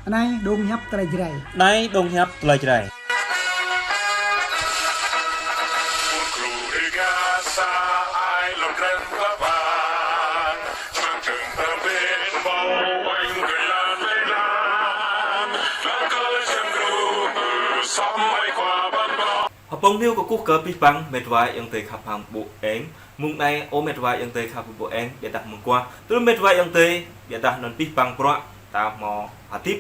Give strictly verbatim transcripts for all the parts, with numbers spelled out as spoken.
Anai dong hiăp tơlơi Jrai. Anai dong hiăp tơlơi Jrai. Hơpong niu kơkuh kơ abih bang met wa ayŏng adơi khăp hăng ƀu eng. Mông anai ơ met wa ayŏng adơi khăp ƀu eng, biă dah mơguah. Tui met wa ayŏng adơi, biă dah anŭn abih bang bruă ta hmâo hơdip,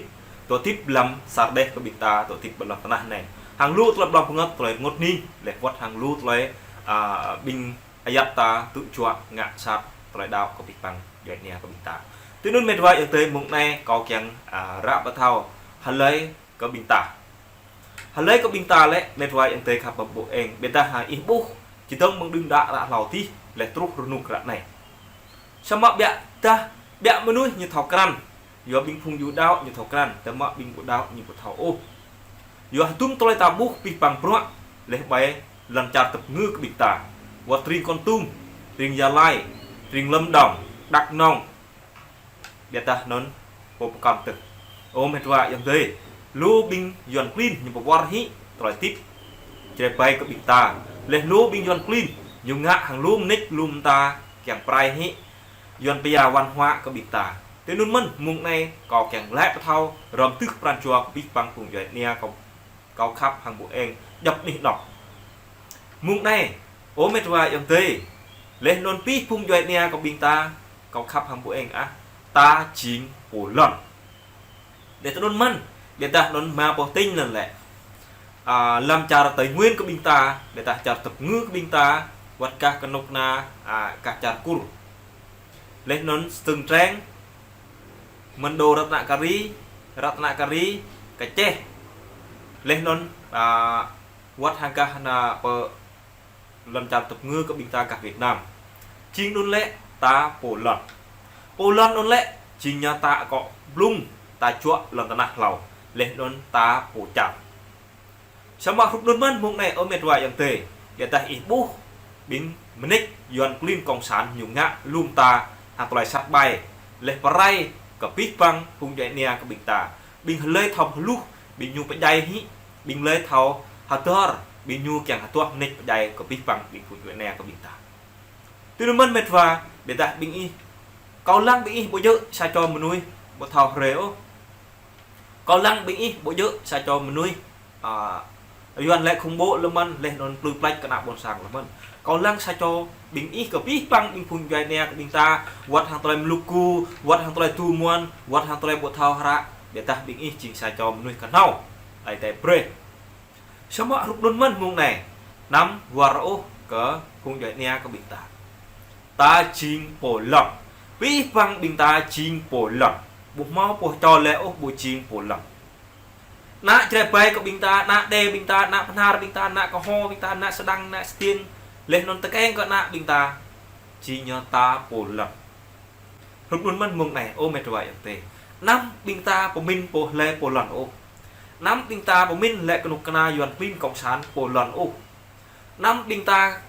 dŏ hơdip lăm sa rơdêh kơ ƀing ta, dŏ hơdip ƀơi lŏn tơnah anai. Hăng lu tơlơi ƀlŏng pơngăt, tơlơi rơngot hning, laih wơ̆t hăng lu tơlơi, a, ƀing ayăt ta tŭ juă ngă sat tơlơi đaŏ kơ abih bang djuai ania kơ ƀing ta. Tui anŭn met wa ayŏng adơi, mông anai kâo kiăng, a, ră pơthâo hlơi kơ ƀing ta. Hlơi kơ ƀing ta lĕ met wa ayŏng adơi khăp ƀu eng, biă dah ha ih ƀuh, čơdơ̆ng mơ̆ng đưm đă ră hlâo adih, laih truh rơnŭk ră anai. Samơ̆ biă dah, biă mơnuih ñu thâo krăn, yua ƀing phung yu đaŏ ñu thâo krăn, tơma ƀing ƀu đaŏ ñu ƀu thâo ôh. Yua hơdôm tơlơi ta ƀuh abih bang bruă, laih ƀai lŏn čar tơpơngư kơ ƀing ta. Wơ̆t tring Kon Tum, tring Gia Lai, tring Lâm Đồng, Đắk Nông, biă dah anŭn pô pơkŏn tơ̆. Ơ met wa ayŏng adơi, lu ƀing Yuan klin ñu pơwơr hĭ tơlơi hơdip Jrai ƀai kơ ƀing ta. Laih lu ƀing Yuan klin ñu ngă hăng lu mơneč lu mơta kiăng pơrai hĭ Yuan pia văn hóa kơ ƀing ta. Tui anŭn mơ̆n mông anai kâo kiăng laĭ pơthâo hrŏm tơ̆ pran jua kơ abih bang phung djuai ania kâo kâo khăp hăng ƀu eng djŏp anih anŏ. Mông anai, ơ met wa ayŏng adơi, laih anŭn abih phung djuai ania kơ ƀing ta, kâo khăp hăng ƀu eng ah, ta jing pô lŏn. Laih tui anŭn mơ̆n, biă dah anŭn ma pô tĭng anŭn lĕ. A, lăm čar Tây Nguyên kơ ƀing ta, biă dah čar tơpơngư kơ ƀing ta, wơ̆t gah kơnuk kơna, a, gah čar Kur. Laih anŭn Stung Treng, Mơndo Ratnakiri, Ratnakiri, Kơčeh. Laih anŭn, a, wơ̆t hăng gah anai pơ lŏn čar tơpơngư kơ ƀing ta gah Việt Nam. Jing anŭn lĕ ta pô lŏn. Pô lŏn anŭn lĕ jing ñu ta akŏ blung ta juă lŏn tơnah hlâo. Laih anŭn ta pô čar. Samơ̆ hrup anŭn mơ̆n mông anai ơ met wa ayŏng adơi, biă dah ih ƀuh ƀing mơneč Yuan klin kông san ñu ngă lu mơta hăng tơlơi sat ƀai, laih pơrai kơ abih bang phung djuai ania kơ ƀing ta. Ƀing hlơi thâo hluh, ƀing ñu pơdjai hĭ, ƀing hlơi thâo hơdơr, ƀing ñu kiăng hơduah mơneč pơdjai kơ abih bang ƀing phung djuai ania kơ ƀing ta. Tui anŭn mơ̆n met wa, biă dah ƀing ih, kâo lăng ƀing ih ƀu djơ̆ sa čô mơnuih ƀu thâo hrơi ôh. Kâo lăng ƀing ih ƀu djơ̆ sa čô mơnuih, a, Yuan lĕ khủng bố lơ mơ̆n, laih anŭn plư plač kơ ană ƀôn sang lơ mơ̆n. Kâo lăng sa čô ƀing ih kơ abih bang ƀing phung djuai ania kơ ƀing ta, wơ̆t hăng tơlơi Mluku, wơ̆t hăng tơlơi tu muan, wơ̆t hăng tơlơi ƀu thâo hră, biă dah ƀing ih jing sa čô mơnuih kơhnâo, ai tơi brơi. Samơ̆ hrup anŭn mơ̆n mông anai, anăm wơr ôh kơ phung djuai ania kơ ƀing ta. Ta jing pô lŏn. Abih bang ƀing ta jing pô lŏn. Ƀu hmâo pô čô lĕ ôh ƀu jing pô lŏn. Ană Jrai ƀai kơ ƀing ta, ană Đê ƀing ta, ană Bahnar ƀing ta, ană Kơho ƀing ta, ană Sơdang, ană Stiêng, laih anŭn tơkeng kơ ană ƀing ta, jing ñu ta pô lŏn. Hrup anŭn mơ̆n mông anai, ơ met wa ayŏng adơi. Anăm ƀing ta pơmĭn pô hlơi pô lŏn ôh. Anăm ƀing ta pơmĭn lĕ kơnuk kơna Yuan klin kông san pô lŏn ôh. Anăm ƀing ta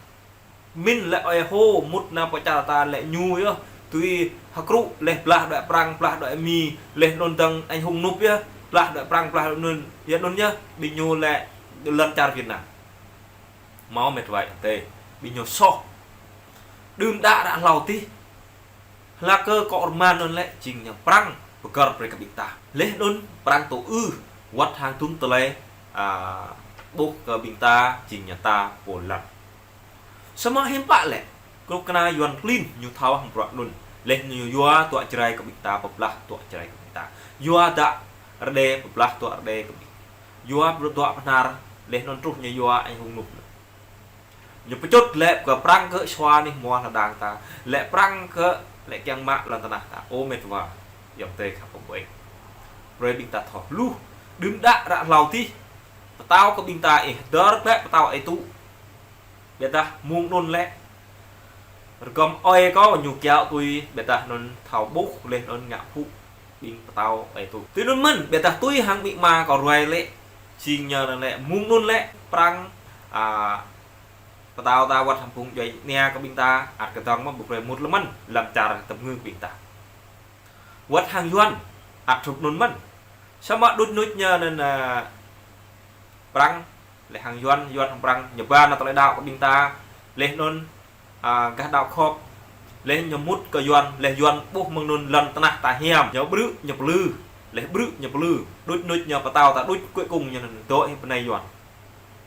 pơmĭn lĕ ơi hô mŭt nao pơ čar ta lĕ ñu yơh, tui hơkrŭ laih blah đuaĭ Prăng, blah đuaĭ Mi, laih anŭn dơ̆ng anh hùng nộp yơh, blah đuaĭ Prăng, blah anŭn, yơh anŭn yơh, ƀing ñu lĕ lŏn čar Việt Nam. Hmâo met wa ayŏng adơi, ƀing ñu soh. Đưm đă ră hlâo adih. Hlak kơ kŏ rơman anŭn lĕ jing ñu Prăng pơgơ̆r brơi kơ ƀing ta. Laih anŭn Prăng tŭ ư wơ̆t hăng hơdôm tơlơi, a, ƀuh kơ ƀing ta jing ñu ta pô lŏn. Samơ̆ hiư̆m pă lĕ, kơnuk kơna Yuan klin ñu thâo hăng bruă anŭn. Laih ñu yua dŏ Jrai kơ ƀing ta, pơblah dŏ Jrai kơ ƀing ta. Yua dŏ Rơđê, pơblah dŏ Rơđê kơ ƀing. Yua dŏ Bahnar, laih anŭn truh ñu yua anh hùng nộp. Ñu pơčŭt lĕ kơ Prăng kơ sua anih hmua hơdang ta. Lĕ Prăng kơ lĕ kiăng mă lŏn tơnah ta. Ơ met wa ayŏng adơi khăp ƀu eng. Brơi ƀing ta thâo hluh. Đưm đă ră hlâo adih. Pơtao kơ ƀing ta ih dơr bĕ pơtao ơi tŭ. Biă dah mông anŭn lĕ. Rơgŏm ơi kâo ñu kiaŏ tui, biă dah anŭn thâo ƀuh laih anŭn ngă phŭ ƀing pơtao ơi tŭ. Tui anŭn mơ̆n, biă dah tui hăng ƀing ama kâo ruai lĕ. Jing ñu lĕ mông anŭn lĕ Prăng, a, pơtao ta wơ̆t hăng phung djuai ania kơ ƀing ta, ăt kơdơ̆ng mơ̆n ƀu brơi mŭt lơ mơ̆n, lăm čar tơpơngư kơ ƀing ta. Wơ̆t hăng Yuan, ăt hrup anŭn mơ̆n. Samơ̆ đuč nuč ñu anŭn, a, Prăng, laih hăng Yuan, Yuan hăng Prăng, ñu ba nao tơlơi đaŏ kơ ƀing ta, laih anŭn, a, gah đaŏ khŏp, laih ñu mŭt kơ Yuan, laih Yuan ƀuh mơ̆ng anŭn lŏn tơnah ta hiam, ñu ƀrư̆, ñu plư, laih ƀrư̆, ñu plư, đuč nuč ñu pơtao ta đuč, cuối cùng ñu anŭn dŏ hĭ pơ anai Yuan.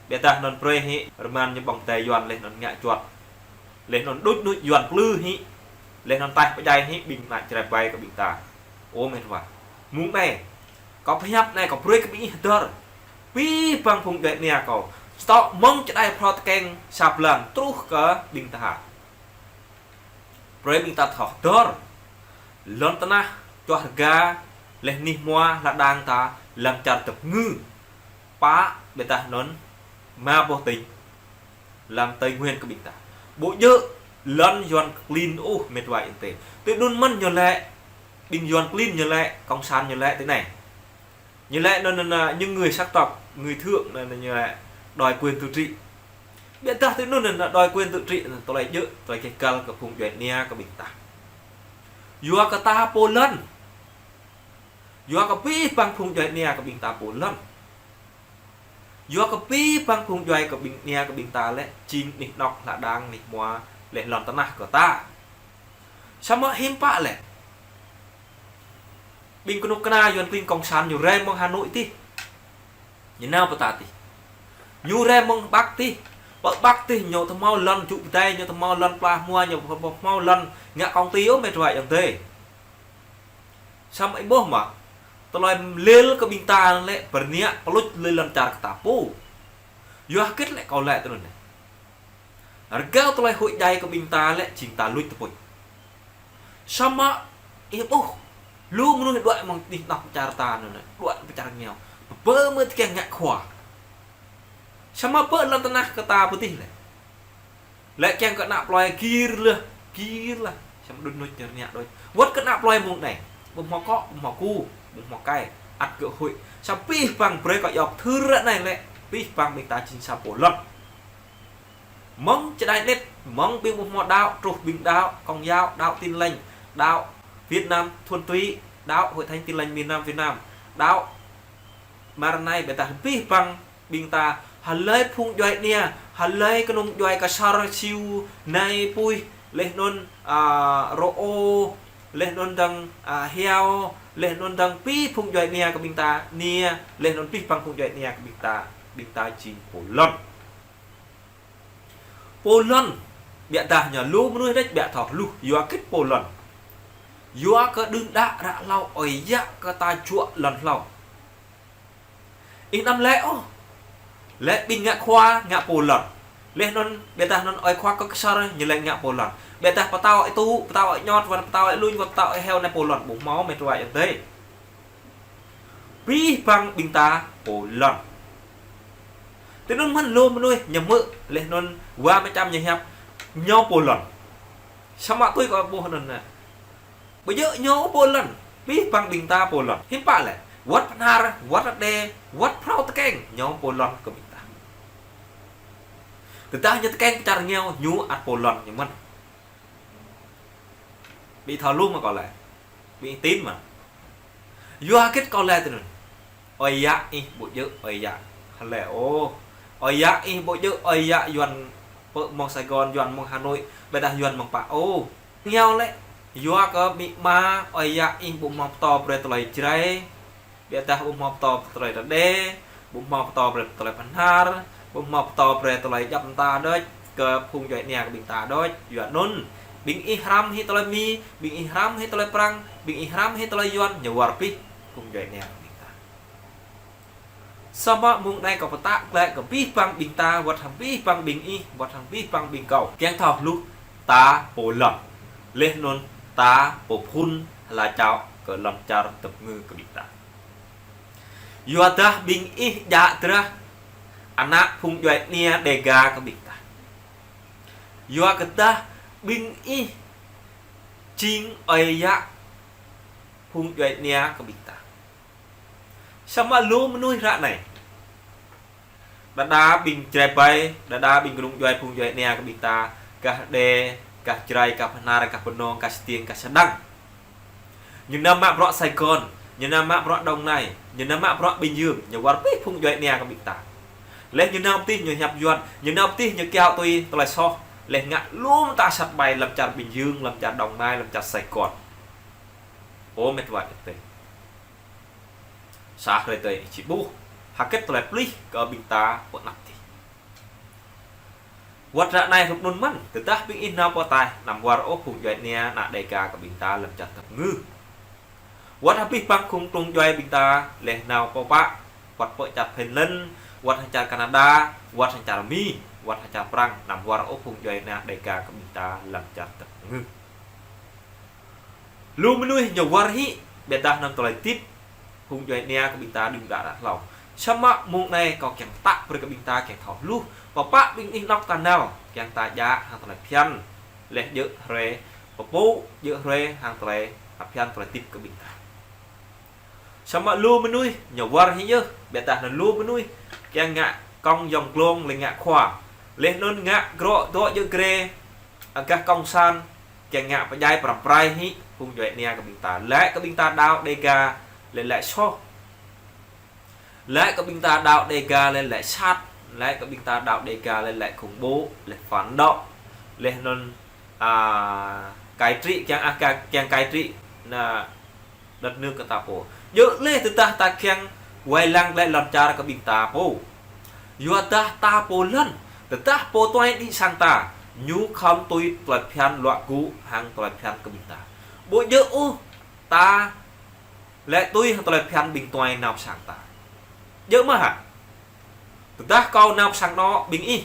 Ƀiădah anŭn brơi hĭ rơman ñu ƀơ̆ng tơdơi Yuan laih anŭn ngă juăt. Laih anŭn đuč nuč Yuan plư hĭ. Laih anŭn taih pơdjai hĭ ƀing ană Jrai ƀai kơ ƀing ta. Ơ met wa. Mơ̆ng anai, kâo pơhiăp anai kâo brơi kơ ƀing ih hơdơr. Abih bang phung djuai ania kâo. Čơtŏ mơ̆ng čơđai phrâo tơkeng sa blan truh kơ ƀing tha. Brơi ƀing ta thâo hơdơr. Lŏn tơnah čuah rơga, laih anih hmua hla đang ta lăm čar tơpơngư. Pă ƀiădah anŭn rơma boh tỉnh lăm Tây Nguyên kơ ƀing ta. Ƀu djơ̆ lŏn Yuan klin ôh met wa ayŏng adơi. Tui anŭn mơ̆n ñu laĭ, ƀing Yuan klin ñu laĭ, cộng sản ñu laĭ tui anai. Ñu laĭ anŭn, anŭn, anŭn, những người sắc tộc, người Thượng anŭn, anŭn ñu laĭ đòi quyền tự trị. Ƀiădah tui anŭn anŭn đòi quyền tự trị anŭn tơlơi djơ̆, tơlơi keh găl kơ phung djuai ania kơ ƀing ta. Yua kơ ta pô lŏn. Yua kơ abih bang phung djuai ania kơ ƀing ta pô lŏn. Yua kơ abih bang phung djuai kơ ƀing ania kơ ƀing ta lĕ, jing anih anŏk hla đang anih hmua laih lŏn tơnah kơ ta. Samơ̆ hiư̆m pă lĕ. Ƀing kơnuk kơna Yuan klin cộng sản ñu rai mơ̆ng Hà Nội tih. Ñu nao pơ ta tih. Ñu rai mơ̆ng Bắc tih. Pơ Bắc tih ñu tơhmâo lŏn jŭ pơdai, ñu tơhmâo lŏn pla hmua, ñu tơhmâo lŏn ngă công ty ôh met wa ayŏng adơi. Samơ̆ ih ƀuh mơ̆. Tơlơi lil kơ ƀing ta lĕ bơrơniă pơluč lui lŏn čar kơ ta pô. Yua hơget lĕ kâo laĭ tui anŭn anai. Rơgao tơlơi huĭ djai kơ ƀing ta lĕ jing ta luč tơpuč. Samơ̆ ih ƀuh, lu mơnuih đuaĭ mơ̆ng anih anŏk čar ta anŭn anai, đuaĭ pơ čar rơngiao. Pơpơ mơ̆ tơkeng ngă khua. Samơ̆ pơ lŏn tơnah kơ ta pơ tih lĕ. Lĕ kiăng kơ ană plơi gir laih, gir laih. Samơ̆ đuč nuč ñu rơngiă đôč. Wơ̆t kơ ană plơi mơ̆ng anai. Ƀu hmâo akŏ, ƀu hmâo ku, ƀu hmâo kai. Ăt gơ̆ huĭ. Samơ̆ abih bang brơi kâo iâu pơthưr ră anai lĕ. Abih bang ƀing ta jing sa pô lŏn. Mơ̆ng čơđai anet, mơ̆ng ƀing ƀu hmâo đaŏ, truh ƀing đaŏ, Công giáo, đaŏ Tin Lành, đaŏ Việt Nam thuần túy, đaŏ Hội thánh Tin Lành miền Nam Việt Nam, đaŏ Maranatha ƀiădah abih bang ƀing ta, hlơi phung djuai ania, hlơi kơnung djuai Ksor, Siu, Nai, Puih, laih anŭn, a, Rơô, laih anŭn dơ̆ng, a, Hiao, laih anŭn dơ̆ng abih phung djuai ania kơ ƀing ta, ania, laih anŭn abih bang phung djuai ania kơ ƀing ta, ƀing ta jing pô lŏn. Pô lŏn, ƀiădah ñu lu mơnuih đĕč ƀiă thâo hluh, yua hơget pô lŏn. Yua kơ đưm đă ră hlâo ơi yă kơ ta juă lŏn hlâo. Ih anăm laĭ ôh. Laĭ ƀing ngă khua, ngă pô lŏn. Laih anŭn, ƀiădah anŭn ơi khua kơ Ksor, ñu laĭ ngă pô lŏn. Ƀiădah pơtao ơi tŭ, pơtao ơi ñot, wơ̆t pơtao ơi luñ, wơ̆t pơtao ơi heo anai pô lŏn. Ƀu hmâo met wa ayŏng adơi. Abih bang ƀing ta pô lŏn. Tui anŭn mơ̆n lu mơnuih ñu hmư̆, laih anŭn wa mơčăm ñu hiăp, ñu pô lŏn. Samơ̆ tui kâo ƀuh anŭn anai. Ƀu djơ̆ ñu pô lŏn, abih bang ƀing ta pô lŏn. Hiư̆m pă lĕ, wơ̆t Bơhnar, wơ̆t Rơđê, wơ̆t phrâo tơkeng, ñu pô lŏn kơ ƀing ta. Tơdah ñu tơkeng pơ čar rơngiao, ñu ăt pô lŏn ñu mơ̆n. Ƀing thâo hluh mơ̆ kâo laĭ. Ƀing tin mơ̆. Yua hơget kâo laĭ tui anŭn. Ơi yă ih ƀu djơ̆ ơi yă. Hlơi ôh. Ơi yă ih ƀu djơ̆ ơi yă Yuan pơ mơ̆ng Sài Gòn, Yuan mơ̆ng Hà Nội, ƀiădah Yuan mơ̆ng pă ôh. Rơngiao lĕ, yua kơ amĭ ama ơi yă ih ƀu hmâo pơtô brơi tơlơi Jrai, ƀiădah ƀu hmâo pơtô tơlơi Rơđê, ƀu hmâo pơtô brơi tơlơi Bơhnar, ƀu hmâo pơtô brơi tơlơi djăp mơta đôč, kơ phung djuai ania kơ ƀing ta đôč, yua anŭn. Ƀing ih hrăm hĭ tơlơi Mi, ƀing ih hrăm hĭ tơlơi Prăng, ƀing ih hrăm hĭ tơlơi Yuan, ñu wơr bĭt phung djuai ania kơ ƀing ta. Samơ̆ mơ̆ng anai kâo pơtă glaĭ kơ abih bang ƀing ta, wơ̆t hăng abih bang ƀing ih, wơ̆t hăng abih bang ƀing kâo. Kiăng thâo hluh ta pô lŏn. Laih anŭn ta pô phŭn hla čao kơ lŏn čar tơpơngư kơ ƀing ta. Yua dah ƀing ih djă drah ană phung djuai ania Đêga kơ ƀing ta. Yua kơ dah ƀing ih jing ơi yă phung djuai ania kơ ƀing ta. Samơ̆ lu mơnuih ră anai. Đơđa ƀing Jrai ƀai, đơđa ƀing kơnung djuai phung djuai ania kơ ƀing ta, gah Rơđê, gah Jrai, gah Bơhnar, gah Bơnông, gah Stiêng, gah Sơdang. Ñu nao mă bruă Sài Gòn, Ñu nao mă bruă Đồng Nai, ñu nao mă bruă Bình Dương, ñu wơr bĭt phung djuai ania kơ ƀing ta. Laih ñu nao pơtih ñu hiăp Yuan, ñu nao pơtih ñu kiaŏ tui tơlơi soh. Laih ngă lŏm ta sat ƀai lăm čar Bình Dương, lăm čar Đồng Nai, lăm čar Sài Gòn. Ơ met wa adơi. Sa hrơi tơi či ƀuh hơget tơlơi plih kơ ƀing ta pơ anăp tih. Wơ̆t ră anai hrup anŭn mơ̆n, tơdah ƀing ih nao pơ ataih, anăm wơr ôh phung djuai ania ană Đêga kơ ƀing ta lăm čar tơngư. Wơ̆t hơbĭt bang khung trùng djuai ƀing ta, laih nao pơ pă, wơ̆t pơ čar Finland, wơ̆t hăng čar Canada, wơ̆t hăng čar Mi, wơ̆t hăng čar Prang, anăm wơr ôh phung djuai ania Đêga kơ ƀing ta lăm čar tơngư. Lu mơnuih ñu wơr hĭ, ƀiădah anăm tơlơi tip, phung djuai ania kơ ƀing ta đưm đă ră hlâo. Samơ̆ mông anai kâo kiăng pơtă brơi kơ ƀing ta kiăng thâo hluh. Pơpă ƀing ih anŏ ta nao, kiăng ta djă hăng tơlơi phiăn. Laih djơ̆ hrơi pơpŭ, djơ̆ hrơi hăng tơlơi phiăn tơlơi tip kơ ƀing ta. Samơ̆ lu mơnuih ñu wơr hĭ yơh, ƀiădah anŭn lu mơnuih kiăng ngă kông yŏng glông laih ngă khua. Laih anŭn ngă grŏ dŏ djơ̆ grê, agah kông san, kiăng ngă pơdjai pơrăm pơrai hĭ phung djuai ania kơ ƀing ta. Laĭ kơ ƀing ta đaŏ Đêga laĭ laĭ soh. Laĭ kơ ƀing ta đaŏ Đêga laĭ laĭ sat. Laĭ kơ ƀing ta đaŏ Đêga laĭ laĭ khủng bố, laĭ phản động. Laih anŭn, a, cai trị, kiăng, a, kiăng, kiăng cai trị ană đất nước kơ ta pô. Djơ̆ laih tơdah ta kiăng wai lăng glaĭ lŏn čar kơ ƀing ta pô. Yua dah ta pô lŏn, tơdah pô tuai đĭ sang ta, ñu khŏm tui tơlơi phiăn luă gŭ hăng tơlơi phiăn kơ ƀing ta. Ƀu djơ̆ ôh ta laĭ tui hăng tơlơi phiăn ƀing tuai nao pơ sang ta. Djơ̆ mơ̆ hă? Tơdah kâo nao pơ sang anŏ ƀing ih,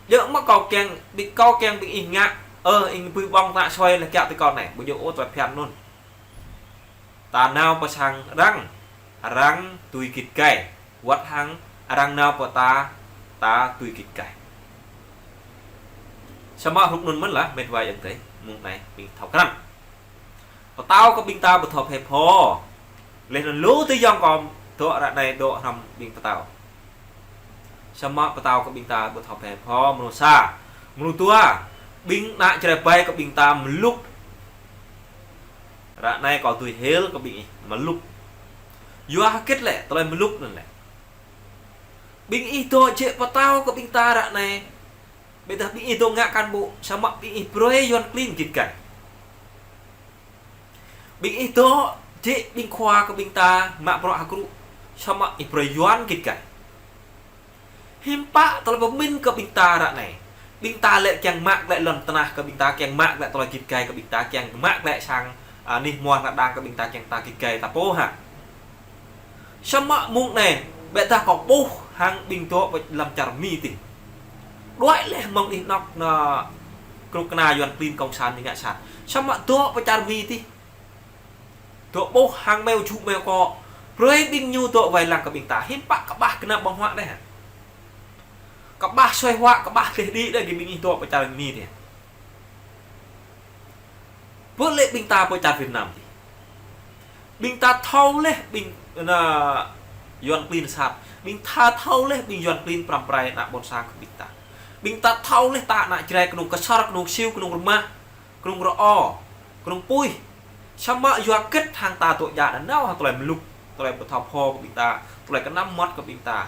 djơ̆ mơ̆ kâo kiăng, ƀing kâo kiăng ƀing ih ngă, ơ, ih bưp ƀơ̆ng tơnă sui laih kiaŏ tui kâo anai, ƀu djơ̆ ôh tơlơi phiăn anŭn. Ta nao pơ sang arăng, arăng tui git gai. Wơ̆t hăng arăng nao pơ ta, ta tui git gai. Samơ̆ hrup anŭn mơ̆n lah, met wa ayŏng adơi, mông anai ƀing thâo krăn. Pơtao kơ ƀing ta ƀu thâo phe pho. Laih anŭn lu tơyŏng kâo dŏ ră anai dŏ hrŏm ƀing pơtao. Samơ̆ pơtao kơ ƀing ta ƀu thâo phe pho, mrô sa. Mrô dua, ƀing ană Jrai ƀai kơ ƀing ta mlŭk. Ră anai kâo tui hil kơ ƀing ih mlŭk. Yua hơget lĕ, tơlơi mlŭk anŭn lĕ. Ƀing ih dŏ jĕ pơtao kơ ƀing ta ră anai. Ƀiădah ƀing ih dŏ ngă cán bộ, samơ̆ ƀing ih brơi Yuan klin git gai. Ƀing ih dŏ jĕ ƀing khua kơ ƀing ta mă bruă hơkrŭ, samơ̆ ih brơi Yuan git gai. Hiư̆m pă tơlơi pơmĭn kơ ƀing ta ră anai. Ƀing ta lĕ kiăng mă glaĭ lŏn tơnah kơ ƀing ta, kiăng mă glaĭ tơlơi git gai kơ ƀing ta, kiăng mă glaĭ sang, a, anih hmua hơnăl đang kơ ƀing ta, kiăng ta git gai ta pô hă. Samơ̆ mông anai, ƀiădah kâo ƀuh hăng ƀing dŏ pơ lăm čar Mi tih. Đuaĭ laih mơ̆ng anih anŏ ană krŭk kơna Yuan klin kông san ñu ngă sat. Samơ̆ dŏ pơ čar Mi tih. Dŏ ƀuh hăng meo jŭ meo kŏ. Brơi ƀing ñu dŏ wai lăng kơ ƀing ta. Hiư̆m pă kơƀah kơnăm ƀơ̆ng huă anai hă. Kơƀah sui huă, kơƀah tlaih đĭ đơi gih ƀing ih dŏ pơ čar Mi tih. Pơ lĕ ƀing ta pơ čar Việt Nam tih. Ƀing ta thâo laih ƀing ană Yuan klin sat. Ƀing ta thâo laih ƀing Yuan klin pơrăm pơrai ană ƀôn sang kơ ƀing ta. Ƀing ta thâo laih ta ană Jrai kơnung Ksor, kơnung Siu, kơnung Rơmah, kơnung Rơ-ô, kơnung Puih. Samơ̆ yua hơget hăng ta dŏ djă nanao hăng tơlơi mlŭk, tơlơi ƀu thâo pho kơ ƀing ta, tơlơi kơnăm mơmŏt kơ ƀing ta.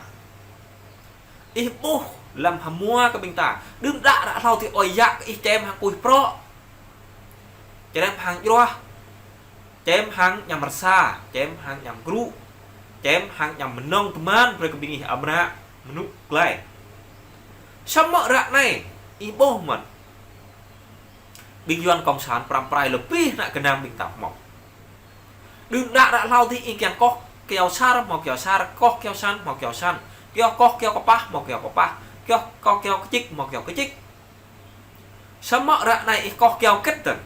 Ih ƀuh lăm hmua kơ ƀing ta. Đưm đă ră hlâo tih ơi yă kơ ih čem hăng kuih prŏ. Čem hăng jruah. Čem hăng añăm rơsa. Čem hăng añăm grŭ. Čem hăng añăm mơnơ̆ng tơman brơi kơ ƀing ih amra mơnŭ glai. Samơ̆ ră anai, ih ƀuh mơ̆n. Ƀing Yuan kông san pơrăm pơrai lơbih ană gơnam ƀing ta hmâo. Đưm đă ră hlâo tih ih kiăng koh kyâo sar, hmâo kyâo sar, koh kyâo san, hmâo kyâo san. Kyâo koh kyâo kơpah, hmâo kyâo kơpah. Kyâo koh kyâo kơčik, hmâo kyâo kơčik. Samơ̆ ră anai ih koh kyâo hơget dơ̆ng.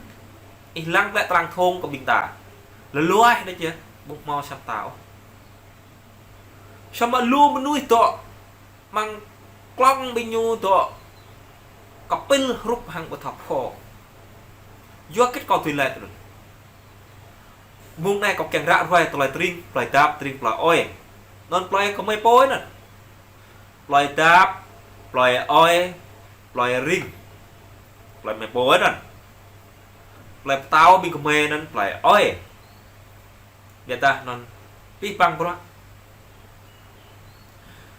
Ih lăng glaĭ tơlang thong kơ ƀing ta. Lơluaih đôč yơh, ƀu hmâo sa pơtao. Samơ̆ lu mơnuih dŏ amăng klŏng ƀing ñu dŏ kơpĭl hrup hăng ƀu thâo pho. Yua hơget kâo tui laĭ tui anŭn. Mông anai kâo kiăng ră ruai tơlơi tring, plơi Dap, tring plơi Ơi. Anŭn plơi kơ mơi pô anŭn. Plơi Dap, plơi Ơi, plơi Ring. Plơi mơi pô anŭn. Plơi pơtao ƀing kơ mơi anŭn plơi Ơi. Biă tah anŭn pih păng bruă.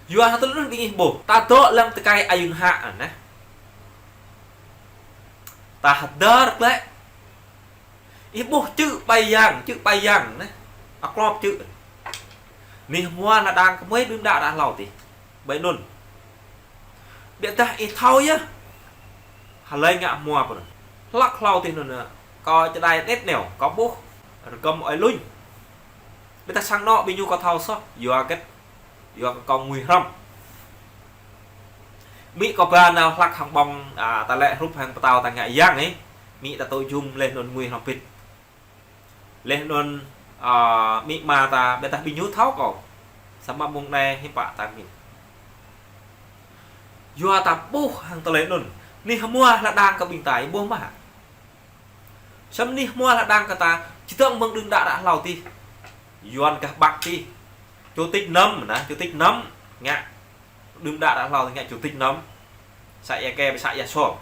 Yua hơget tơlơi anŭn ƀing ih ƀuh. Ta dŏ lăm tơkai Ayun Hă anai. Ta hơdơr glaĭ. Ih ƀuh čư̆ Pai Yang, čư̆ Pai Yang anai. Aklop čư̆. Anih hmua lŏn đang kơmơi đưm đă ră hlâo tih. Ƀơi anŭn. Biă tah ih thâo yơh. Hlơi ngă hmua pơ anŭn. Hlăk hlâo tih anŭn. Kâo čơđai net neo, kâo ƀuh. Rơkăm ơi luñ. Biă tah sang anŏ ƀing ñu kâo thâo soh. Yua hơget. Yua kơ kâo ngui hrŏm. Mĭ kâo ba nao hlăk hăng ƀơ̆ng, a, ta lĕ hrup hăng pơtao ta ngă yang ih. Mĭ ta tŭ jum laih anŭn ngui hrŏm pĭt. Laih anŭn, a, mĭ ma ta, biă tah ƀing ñu thâo kâo. Samơ̆ mông anai hiư̆m pă ta mĭn. Yua ta ƀuh hăng tơlơi anŭn. Anih hmua lŏn đang kơ ƀing ta, ih ƀuh mơ̆ hă. Samơ̆ anih hmua lŏn đang kơ ta, čơdơ̆ng mơ̆ng đưm đă ră hlâo tih. Yuan gah Bắc tih. Chủ tịch năm, anai, chủ tịch năm, ngă. Đưm đă ră hlâo ngă chủ tịch năm. Xã Ia Ke, xã Ia Sol.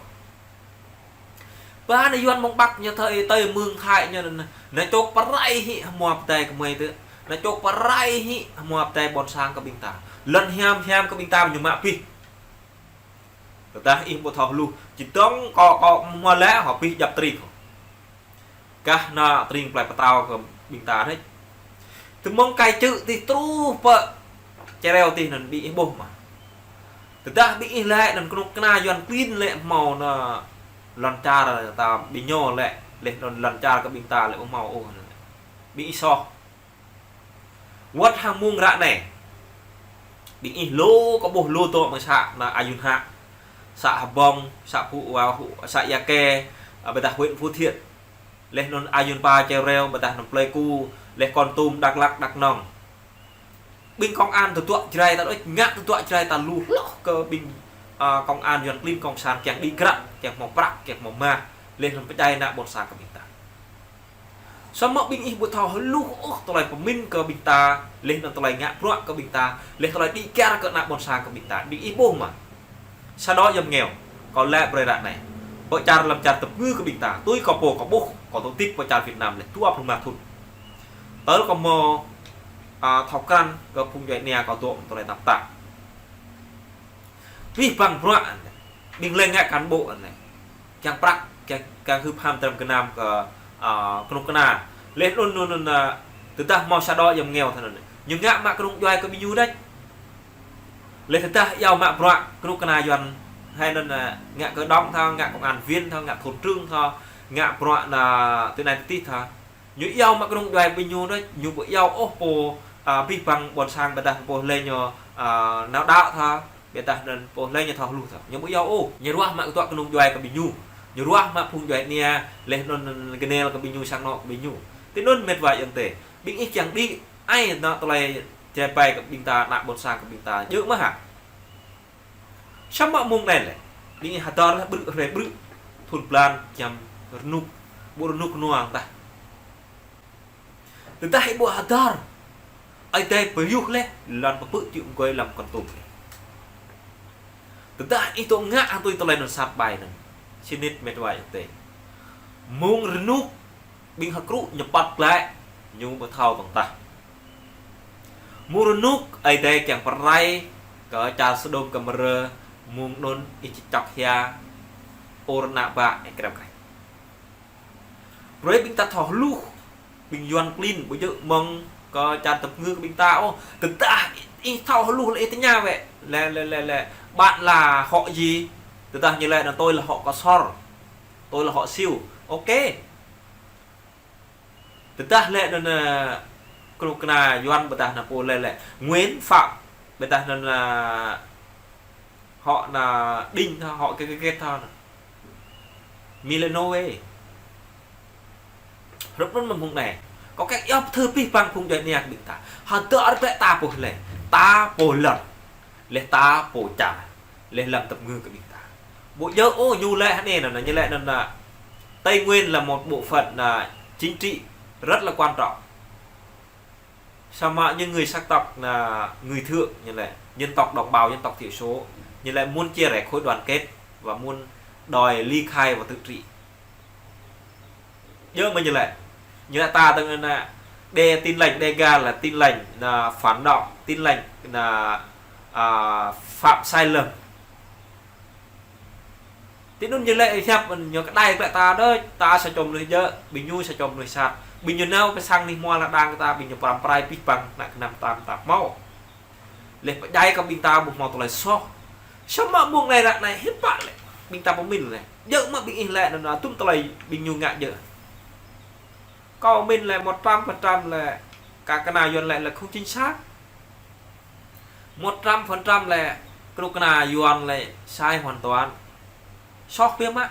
Ba anai Yuan mơ̆ng Bắc ñu thơi tơi mơ̆ng Thái ñu anai, anai čŏk pơrai hĭ hmua pơdai kơmơi tơ. Anai čŏk pơrai hĭ hmua pơdai ƀôn sang kơ ƀing ta. Lŏn hiam hiam kơ ƀing ta ñu mă pih. Tơdah ih ƀu thâo hluh, čơdơ̆ng kâo, kâo hmua lĕ hŏ pih djăp tring hŏ. Gah anai tring plơi pơtao kơ ƀing ta đôč. Tơ mơ̆ng kai čư̆ tih truh pơ Čơreo tih anŭn ƀing ih ƀuh mơ̆. Tơdah ƀing ih lĕ anŭn kơnuk kơna Yuan klin lĕ hmâo anai lŏn čar ta ƀing ñu lĕ, laih anŭn lŏn čar kơ ƀing ta lĕ ƀu hmâo ôh anŭn. Ƀing ih soh. Wơ̆t hăng mông ră anai. Ƀing ih lu kơ ƀuh lu tŏ mơ̆ng xã anai Ayun Hă. Xã Hbông, xã Phú, a, Hụ, xã Ia Ke, a, biă tah huyện Phú Thiện. Laih anŭn Ayun Pa Čeo Reo, biă tah anŭn Pleiku, laih Kon Tum, Dak Lak, Dak Nông. Ƀing công an tơdruă Jrai ta đôč, ngă tơdruă Jrai ta lu hloh kơ ƀing, a, công an Yuan klin cộng sản kiăng đĭ krăk, kiăng hmâo prăk, kiăng hmâo mah, laih anŭn pơdjai ană ƀôn sang kơ ƀing ta. Samơ̆ ƀing ih ƀu thâo hluh ôh tơlơi pơmĭn kơ ƀing ta, laih anŭn tơlơi ngă bruă kơ ƀing ta, laih tơlơi đĭ kyar kơ ană ƀôn sang kơ ƀing ta, ƀing ih ƀuh mơ̆. Sa đôč yom nghèo, kâo lĕ brơi ră anai. Pơ čar lăm čar tơpơngư kơ ƀing ta, tui kâo pô kâo ƀuh, kâo tŭ tip pơ čar Việt Nam lĕ dua pluh rơma thŭn. Tơl kâo hmâo, a, thâo krăn kơ phung djuai ania kâo dŏ tơlơi tơnap tap. Pih păng bruă anai. Ƀing lĕ ngă cán bộ anai. Kiăng prăk, kiăng, kiăng hưp ham tram gơnam kơ, a, kơnuk kơna. Laih anŭn, anŭn, anŭn, a, tơdah hmâo sa đôč yom nghèo thoi anŭn. Ñu ngă mă kơnung djuai kơ ƀing ñu đôč. Laih tơdah iâu mă bruă kơnuk kơna Yuan. Hai anŭn, a, ngă cán bộ thâo, ngă công an viên thâo, ngă thôn trưởng thâo, ngă bruă anai tơ anai tơ tih thâo. Ñu iâu mă kơnung djuai ƀing ñu đôč, ñu ƀu iâu ôh pô, a, pih păng ƀôn sang biă tah pô lĕ ñu, a, nao đaŏ thâo, biă tah anŭn pô lĕ ñu thâo hluh thâo. Ñu ƀu iâu ôh, ñu ruah mă kơtuă kơnung djuai kơ ƀing ñu. Ñu ruah mă phung djuai ania, laih anŭn gơnel kơ ƀing ñu sang anŏ kơ ƀing ñu. Tui anŭn met wa ayŏng adơi. Ƀing ih kiăng đĭ ai anŏ tơlơi Jrai ƀai kơ ƀing ta, ană ƀôn sang kơ ƀing ta. Djơ̆ mơ̆ hă. Samơ̆ mông anai lĕ, ƀing ih hơdơr lĕ brư̆ hrơi brư̆, thun blan, giăm rơnŭk, ƀu rơnŭk nua tah. Tơdah ih ƀu hơdơr, Ơi Adai pơyuh lĕ, lŏn pơpư̆ čư̆ mơgơi lăm Kon Tum lĕ. Tơdah ih dŏ ngă hăng tui tơlơi anŭn sat ƀai anŭn. Sĭt nik met wa ayŏng adơi. Mông rơnŭk, ƀing hơkrŭ ñu păt glaĭ, ñu ƀu thâo tơ̆ng tah. Mông rơnŭk, Ơi Adai kiăng pơrai kơ čar Sôđôm Gômôrrah, mông anŭn ih či čŏk hia, ur ană bă ih krep kaih. Brơi ƀing ta thâo hluh, ƀing Yuan klin ƀu djơ̆ mơ̆ng kơ čar tơpơngư kơ ƀing ta ôh. Tơdah ih thâo hluh lĕ ih tơña wơ̆t. Lĕ, lĕ, lĕ, lĕ. Bạn là họ gì? Tơdah ñu laĭ anŭn tôi là họ Ksor. Tôi là họ Siu. Ô kê. Tơdah lĕ anŭn, ơ, kơnuk kơna Yuan biă tah anŭn pô lĕ lĕ Nguyễn Phạm, biă tah anŭn, ơ, họ anŭn Đinh thâo, họ cái, cái, cái thâo anŭn. Milano wê. Hrup anŭn mơ̆ng mông anai. Kâo kiăng iâu pơthâo pih păng phung djuai ania kơ ƀing ta. Hơdơr glaĭ ta pô lĕ. Ta pô lŏn. Laih ta pô čar. Laih lăm tơpơngư kơ ƀing ta. Ƀu djơ̆ ôh ñu laĭ hơnê anŭn, ñu laĭ anŭn, à, Tây Nguyên là một bộ phận, à, chính trị rất là quan trọng. Samơ̆ những người sắc tộc là người Thượng, ñu laĭ, dân tộc đồng bào, dân tộc thiểu số, ñu laĭ muốn chia rẽ khối đoàn kết và muốn đòi ly khai và tự trị. Djơ̆ mơ̆ ñu laĭ. Ñu laĭ ta tơ̆ng anŭn, à, Đe Tin Lành, Đêga là Tin Lành, na phản động, Tin Lành, na, à, phạm sai lầm. Tui anŭn ñu lĕ hiăp ñu kơđai klĕ ta đôč, ta sa čô mơnuih djơ̆, ƀing ñu sa čô mơnuih sat. Ƀing ñu nao pơ sang anih hmua lŏn đang ta, ƀing ñu pơrăm pơrai pih păng, na kơnăm tam ta hmâo. Lĕ pơdjai kơ ƀing ta ƀu hmâo tơlơi soh. Samơ̆ mơ̆ng anai ră anai hiư̆m pă lĕ, ƀing ta pơmĭn lĕ. Djơ̆ mơ̆ ƀing ih lĕ anŭn, anŭn tum tơlơi ƀing ñu ngă djơ̆. Kâo mĭn lĕ một trăm phần trăm lĕ, kơ kơnuk kơna Yuan lĕ, lĕ không chính xác. Một trăm phần trăm lĕ, kơnuk kơna Yuan lĕ sai hoàn toàn. Soh biă mă.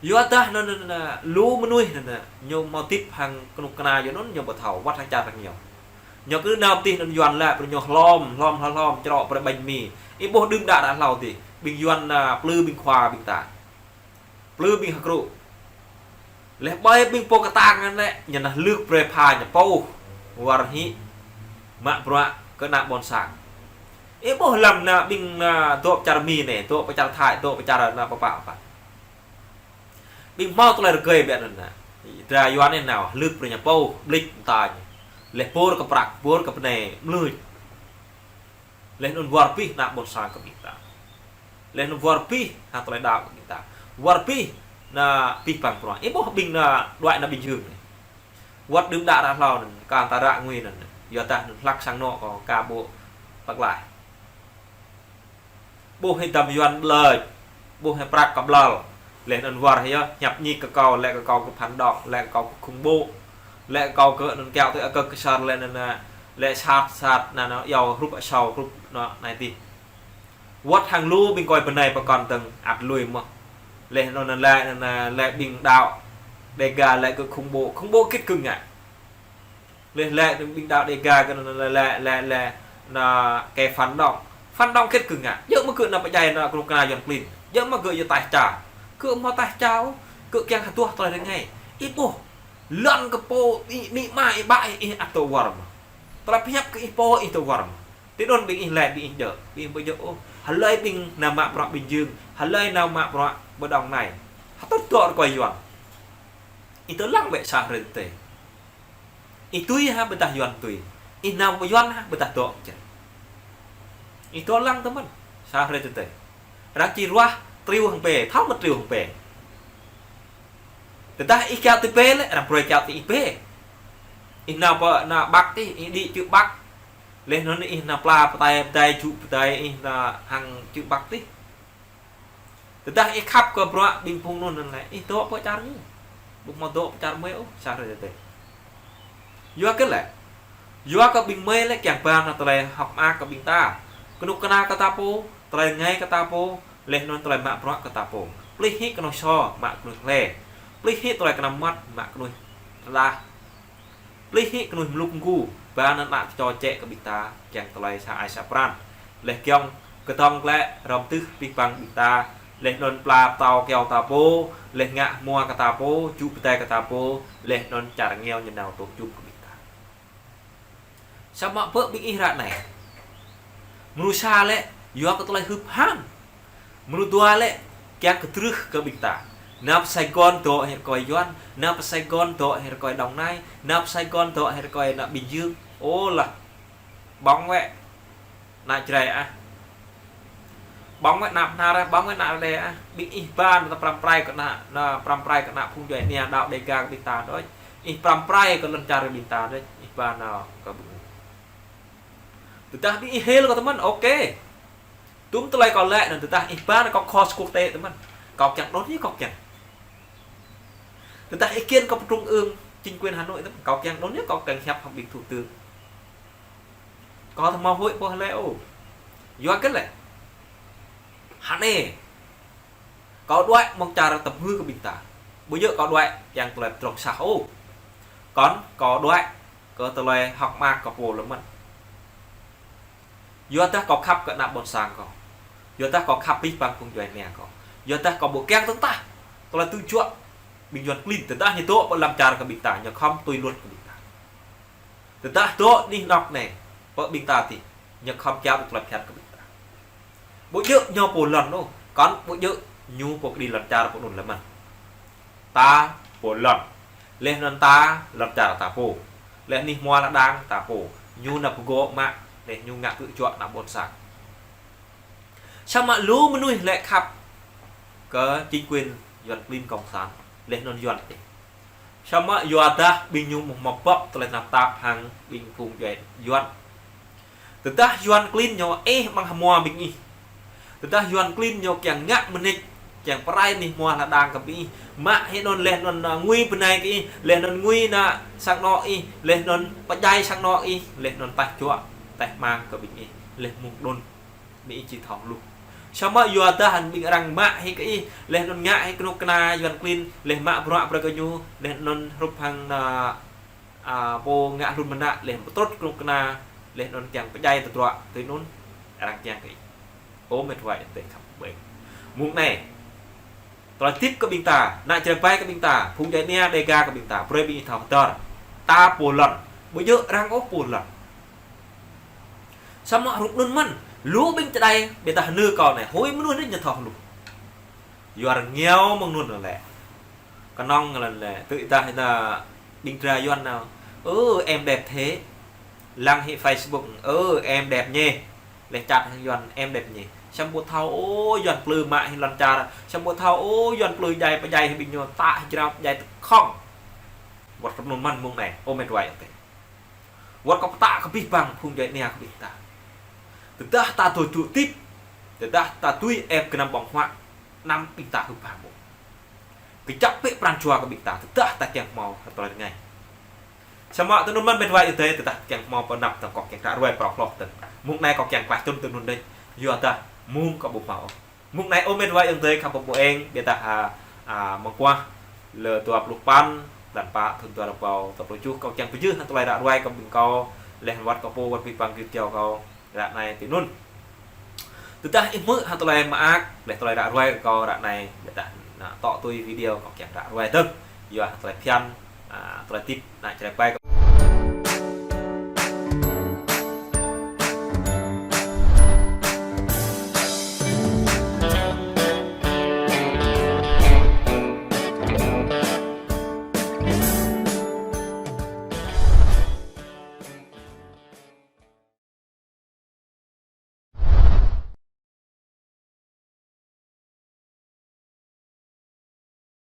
Yua dah anŭn, anŭn, anŭn, lu mơnuih anŭn, anŭn, ñu hmâo tip hăng kơnuk kơna Yuan anŭn ñu ƀu thâo, wăt hăng čar hăng ñu. Ñu kơ nao pơ tih anŭn Yuan lĕ, pơ ñu hlom, hlom, hlom, hlom, črŏ brơi ƀañ mi. Ih ƀuh đưm đă đă hlâo tih, ƀing Yuan, anŭn, plư ƀing khua ƀing ta. Plư ƀing hơkrŭ. Lĕ ƀơi ƀing pô kơtang anŭn lĕ, ñu nao lưk brơi pha ñu pô. Wơr hĭ. Mă bruă kơ ană ƀôn sang. Ih ƀuh lăm anŭn ƀing anŭn dŏ pơ čar Mi anai, dŏ pơ čar Thái, dŏ pơ čar anŭn pơpă pơpă. Ƀing hmâo tơlơi rơgơi biă anŭn anŭn. Dra Yuan anai nao, lưk brơi ñu pô, ƀlĭč mơta ñu. Lĕ bor kơ prăk, bor kơ bơnai, mlưč. Lĕ anŭn wơr bĭt ană ƀôn sang kơ ƀing ta. Lĕ anŭn wơr bĭt hăng tơlơi đaŏ kơ ƀing ta. Wơr bĭt anŭn pih păng bruă. Ih ƀuh ƀing anŭn đuaĭ anŭn Bình Dương anai. Wăt đưm đă đă hlâo anŭn, kơ ta ră ngui anŭn. Yua dah anŭn hlăk sang anŏ kâo, kâo ƀu pơklaih. Ƀuh hĭ dăm Yuan ƀlĕč, ƀuh hĭ prăk kơ ƀlŏr. Lĕ anŭn wơr hĭ yơh, hiăp ñik kơ kâo, lĕ kơ kâo kơ phản động, lĕ kơ kâo kơ khủng bố, lĕ kơ kâo kơ anŭn kiaŏ tui akơ kơ sar, lĕ anŭn, lĕ sat, sat, anŭn, anŭn, iâu hrup asâo, hrup anŭn, anai tih. Wăt hăng lu ƀing kơi bơnai pơkŏn dơ̆ng ăt lui mơ̆n. Lĕ anŭn, anŭn, lĕ, anŭn, anŭn, lĕ ƀing đaŏ Đêga lĕ kơ khủng bố, khủng bố kĭt kơ ngă. Lĕ, lĕ, ƀing đaŏ Đêga kơ anŭn lĕ, lĕ, lĕ, lĕ, anŭn kơ phản động. Phản động kĭt kơ ngă. Djơ̆ mơ̆ gơ̆ anŭn pơdjai anŭn kơnuk kơna Yuan klin. Djơ̆ mơ̆ gơ̆ yua taih čar. Gơ̆ hmâo taih čar, gơ̆ kiăng hơduah tơlơi rơngai. Ih ƀuh. Lŏn kơ pô, ih, amĭ ama, ih ƀă, ih, ih ăt dŏ wơr mơ̆n. Tơlơi pơhiăp kơ ih pô, ih dŏ wơr mơ̆n. Tui anŭn ƀing ih lĕ, ƀing ih djơ̆. Ƀing ih ƀu djơ̆ ôh. Hlơi ƀing nao mă bruă Bình Dương. Hlơi nao mă bruă ƀơi Đồng Nai. Hơtŭt dŏ rơkơi Yuan. Ih dŏ lăng bĕ sa hrơi tơdơi. Ih tui hă ƀôdah Yuan tui. Ih nao ƀơi Yuan hă ƀôdah dŏ čar. Ih dŏ lăng tơmĕn. Sa hrơi tơdơi. Arăng či ruah triu hăng bê, thâo mơ̆ triu hăng bê. Tơdah ih kiaŏ tui bê lĕ, arăng brơi kiaŏ tui ih bê. Ih nao pơ, nao Bắc tih, ih đĭ čư̆ Bắc. Lĕ anŭn ih nao pla pơdai, pơdai, čư̆ pơdai, ih nao hăng čư̆ Bắc tih. Tơdah ih khăp kơ bruă ƀing phung anŭn anŭn lĕ, ih dŏ pơ čar ñu. Ƀu hmâo dŏ pơ čar mơi ôh, sa hrơi tơdơi. Yua kơ lĕ. Yua kơ ƀing mơi lĕ kiăng ba anŭn tơlơi hơ̆k mơak kơ ƀing ta. Kơnuk kơna kơ ta pô, tơlơi rơngai kơ ta pô, lĕ anŭn tơlơi mă bruă kơ ta pô. Plih hĭ kơnuk sô, mă kơnuk hlê. Plih hĭ tơlơi kơnăm mơmŏt, mă kơnuk rơđah. Plih hĭ kơnuk mlŭk mgu, ba anŭn ană tơčô čĕ kơ ƀing ta, kiăng tơlơi sa ai sa pran. Lĕ kiăng kơdŏng klĕ, rŏm tưh pih păng ƀing ta, lĕ anŭn pla pơtâo kiaŏ ta pô, lĕ ngă hmua kơ ta pô, čư̆ pơdai kơ ta pô, lĕ anŭn čar rơngiao ñu nao tŏk jum kơ ƀing ta. Samơ̆ pơ ƀing ih ră anai. Mrô sa lĕ, yua kơ tơlơi hưp han. Mrô dua lĕ, kiăng kơdrưh kơ ƀing ta. Nao pơ Sài Gòn dŏ hĭ rơkơi Yuan, nao pơ Sài Gòn dŏ hĭ rơkơi Đồng Nai, nao pơ Sài Gòn dŏ hĭ rơkơi ană Bình Dương. Ôh lah, ƀơ̆ng wĕ. Ană Jrai ah. Ƀơ̆ng wĕ ană Bơhnar ah, ƀơ̆ng wĕ ană Rơđê ah. Ƀing ih ba anŭn ta pơrăm pơrai kơ ană, anŭn pơrăm pơrai kơ ană phung djuai ania đaŏ Đêga kơ ƀing ta đôč. Ih pơrăm pơrai kơ lŏn čar ƀing ta đôč. Ih ba anŭn kơ ƀing. Tơdah ƀing ih hil kâo tơmĕn, ok. Tum tơlơi kâo lĕ anŭn tơdah ih ba anŭn kâo kho sơ quốc tế tơmĕn. Kâo kiăng đôn yơh kâo kiăng. Tơdah ih kiăng kâo pơtrŭng ưng chính quyền Hà Nội tơmĕn. Kâo kiăng đôn yơh kâo kiăng hiăp hăng ƀing thủ tướng. Kâo tơ hmâo hơi pô hlơi ôh. Yua kơ lĕ. Hă anai. Kâo đuaĭ mơ̆ng čar tơpơngư kơ ƀing ta. Ƀu djơ̆ kâo đuaĭ kiăng tơlơi pơdrŏng sah ôh. Kŏn kâo đuaĭ kơ tơlơi hơ̆k mơak kơ pô lơmĕn. Yua dah kâo khăp kơ ană ƀôn sang kâo. Yua dah kâo khăp pih păng phung djuai ania kâo. Yua dah kâo ƀu kiăng tơ̆ng tah. Tơlơi tŭ juă ƀing Yuan klin tơdah ñu dŏ pơ lăm čar kơ ƀing ta, ñu khŏm tui luật kơ ƀing ta. Tơdah dŏ anih anŏ anai, pơ ƀing ta tih, ñu khŏm kiaŏ tui tơlơi pơhiăp kơ ƀing ta. Ƀu djơ̆ ñu pô lŏn ôh, kŏn ƀu djơ̆ ñu pô kơđi lŏn čar pô anŭn lơmĕn. Ta pô lŏn. Laih anŭn ta lŏn čar ta pô. Laih anih hmua lŏn đang ta pô. Ñu nao pơgŏ mă, laih ñu ngă kơ čuă nao ƀôn sang. Samơ̆ lu mơnuih lĕ khăp kơ chính quyền Yuan klin cộng sản, laih anŭn Yuan tih. Samơ̆ yua dah ƀing ñu mơ̆ mơbŏk tơlơi tơnap tap hăng ƀing phung djuai Yuan. Tơdah Yuan klin ñu ih ƀăng hmua ƀing ih. Tơdah Yuan klin ñu kiăng ngă mơneč, kiăng pơrai anih hmua lŏn đang kơ ƀing ih. Mă hĭ anŭn laih anŭn, ă, ngui bơnai kơ ih, laih anŭn ngui nao sang anŏ ih, laih anŭn pơdjai sang anŏ ih, laih anŭn taih čuă, taih mang kơ ƀing ih, laih mơ̆ng anŭn ƀing ih či thâo hluh. Samơ̆ yua dah hăng ƀing arăng mă hĭ kơ ih, laih anŭn ngă hĭ kơnuk kơna Yuan klin, laih mă bruă brơi kơ ñu, laih anŭn hrup hăng, ă, ă, pô ngă hlŭn mơnă, laih pơtrŭt kơnuk kơna, laih anŭn kiăng pơdjai tơdruă, tui anŭn arăng kiăng kơ ih. Ơ met wa ayŏng adơi khăp ƀing. Mơ̆ng anai, tơlơi tip kơ ƀing ta, ană Jrai ƀai kơ ƀing ta, phung djuai ania Dega kơ ƀing ta, brơi ƀing ih thâo hơdơr. Ta pô lŏn, ƀu djơ̆ arăng ôh pô lŏn. Samơ̆ hrup anŭn mơ̆n, lu ƀing čơđai, ƀiădah nư kâo anai, hơi mơnuih anai ñu thâo hluh. Yua rơngiao mơ̆ng anŭn lĕ. Kơnơ̆ng lĕ, tơ ih dah ƀing dra Yuan nao. "Ơ, em đẹp thế." Lăng hĭ Facebook, "Ơ, em đẹp nhỉ." Laih chat hăng Yuan, "Em đẹp nhỉ." Samơ̆ ƀu thâo, ơ, Yuan plư mă hĭ lŏn čar. Samơ̆ ƀu thâo, ơ, Yuan plư djai pơdjai hĭ ƀing ñu, tă hĭ jrao djai tơkhŏng. Wơ̆t hrup anŭn mơ̆n mơ̆ng anai, ơ met wa ayŏng adơi. Wơ̆t kâo pơtă kơ abih bang phung djuai ania kơ ƀing ta. Tơdah ta tui tŭ tip, tơdah ta tui ĕp gơnam ƀơ̆ng huă, anăm ƀing ta hưp ha ƀu. Kơjăp bĕ pran jua kơ ƀing ta, tơdah ta kiăng hmâo tơlơi rơngai. Samơ̆ tui anŭn mơ̆n met wa ayŏng adơi, tơdah kiăng hmâo pơanăp tơ̆ng kâo kiăng ră ruai prŏk hloh tơ̆ng. Mơ̆ng anai kâo kiăng klaih čŭn tui anŭn đôč, yua dah mơ̆ng kâo ƀu hmâo ôh. Mơ̆ng anai ơ met wa ayŏng adơi khăp ƀu eng, ƀiădah, ă, ă, mơguah lơ dua pluh păn, blan pă, thŭn dua rơbâo dua pluh tơjuh, kâo kiăng pơjưh hăng tơlơi ră ruai kơ ƀing kâo, laih wơ̆t kâo pô wơ̆t abih bang git jâo kâo, ră anai tui anŭn. Tơdah ih hmư̆ hăng tơlơi mơak, laih tơlơi ră ruai kơ kâo ră anai, ƀiădah nao tŏ tui video kâo kiăng ră ruai dơ̆ng. Yua hăng tơlơi phiăn, ă, tơlơi tip, ană Jrai ƀai kơ